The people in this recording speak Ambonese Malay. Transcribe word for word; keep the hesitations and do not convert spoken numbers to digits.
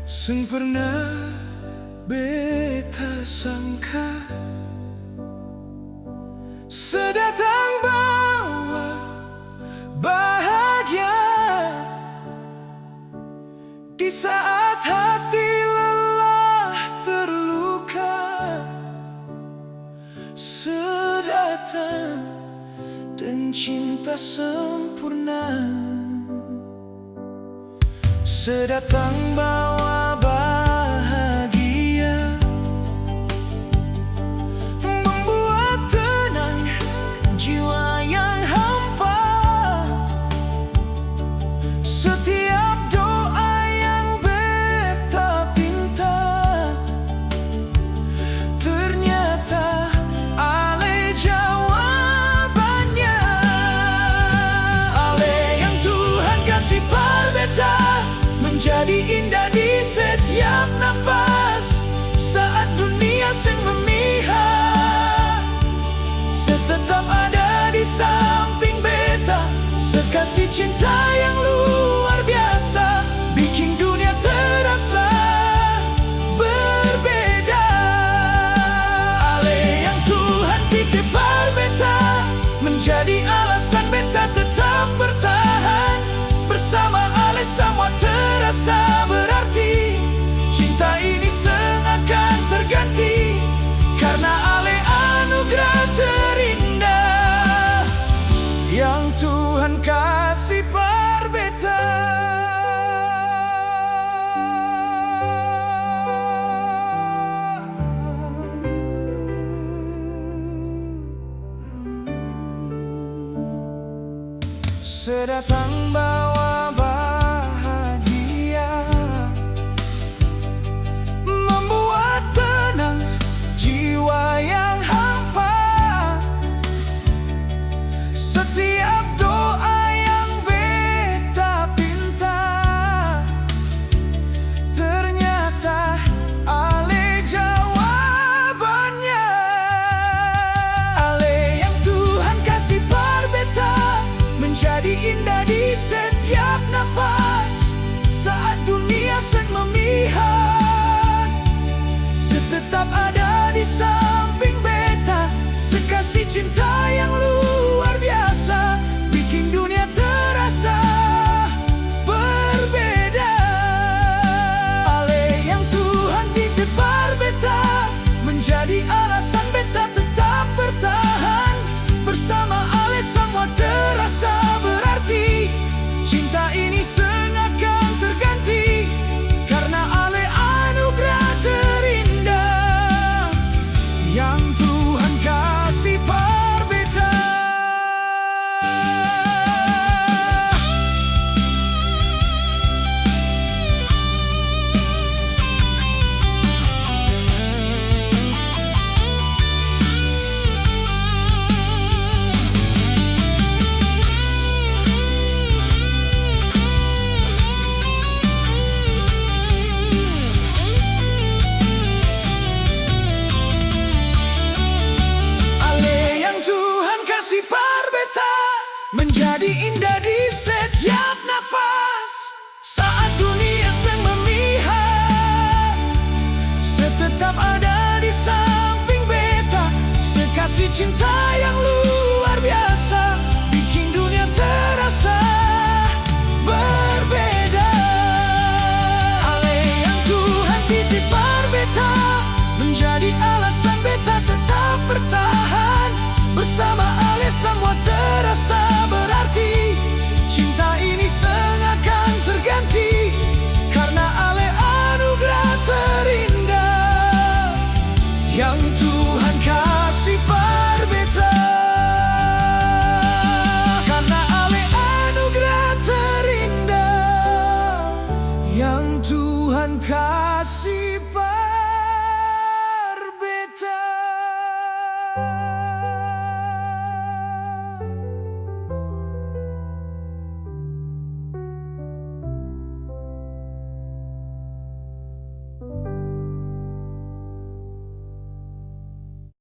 Seng pernah beta sangka, se datang bawa bahagia. Di saat hati lelah, terluka, se datang deng cinta sempurna. Se datang bawa bahagia, membuat tenang jiwa yang hampa. Setiap doa yang beta pinta, ternyata Ale jawabannya. Ale yang Tuhan kasi par beta, menjadi indah di setiap nafas. Saat dunia seng memihak, se tetap ada di samping beta. Se kasi cinta yang luar biasa, biking dunia terasa berbeda. Ale yang Tuhan titip par beta, menjadi alasan beta tetap bertahan. Bersama Ale samua terasa berarti. Cinta ini seng akan terganti, karna Ale anugerah terindah yang Tuhan kasi par beta. Se datang bawa bahagia, membuat tenang jiwa yang hampa. Setiap doa yang beta pinta, ternyata Ale jawabannya. Ale yang Tuhan kasi par beta, menjadi indah di setiap nafas. Saat dunia seng memihak, se tetap ada di samping beta. Se kasi cinta yang luar biasa, biking dunia terasa berbeda. Ale yang Tuhan titip par beta, menjadi alasan beta tetap bertahan. Bersama Ale samua terasa berarti. Cinta ini seng akan terganti, karna Ale anugerah terindah yang Tuhan kasi par beta. Ale yang Tuhan kasi par beta, menjadi indah di setiap nafas. Saat dunia seng memihak, se tetap ada di samping beta. Se kasi cinta yang luar biasa, biking dunia terasa berbeda. Ale yang Tuhan titip par beta, menjadi alasan beta tetap bertahan. Bersama Ale samua terasa berarti. Cinta ini seng akan terganti, karna Ale anugerah terindah yang Tuhan kasi par beta. Karna Ale anugerah terindah yang Tuhan kasi par